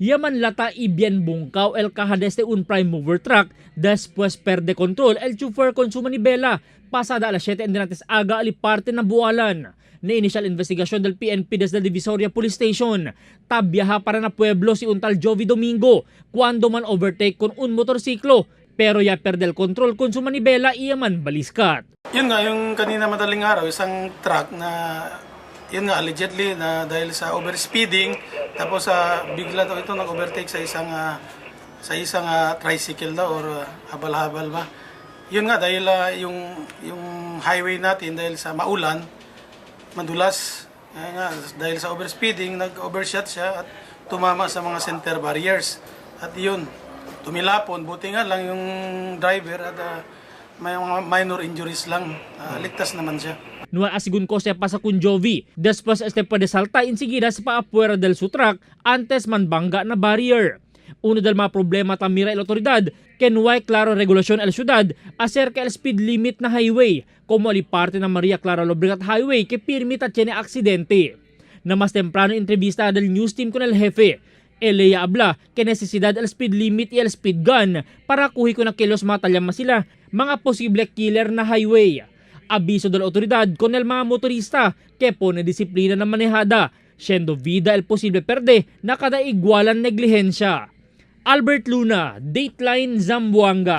Yaman lata y bien bungkaw el caja de este un prime mover truck después perde control el chofer con su manibela pasada alas 7 en antes aga ali parte ng buwalan. Na initial investigasyon del PNP desde Divisoria Police Station. Tabiyaha para na pueblo si Untal Jovi Domingo cuando man overtake con un motorsiklo pero ya perde el control con su manibela y yaman baliskat. Yun nga, yung kanina madaling araw, isang truck na, yun nga, allegedly na dahil sa overspeeding, tapos sa bigla daw ito nag-overtake sa isang tricycle daw or habal-habal ba. Yun nga, dahil yung highway natin, dahil sa maulan, madulas. Kaya nga, dahil sa overspeeding, nag-overshot siya at tumama sa mga center barriers. At yun, tumilapon. Buti nga lang yung driver at may mga minor injuries lang. Ligtas naman siya. No asigun ko se pasa con Jovi. Después este puede saltar enseguida sa paapuera del su truck antes man bangga na barrier. Uno del mga problema tamira el otoridad que no hay claro regulación el ciudad acerca el speed limit na highway como ali parte ng Maria Clara Lobregat Highway que permita tiene aksidente. Na mas temprano entrevista del news team con el jefe, Elea habla que necesidad el speed limit y el speed gun para kuhi ko na kilos matalyama sila mga posible killer na highway. Abiso de la autoridad con el mga motorista que pone disiplina na manejada, siendo vida el posible perde na kada igualan neglihensya. Albert Luna, Dateline Zamboanga.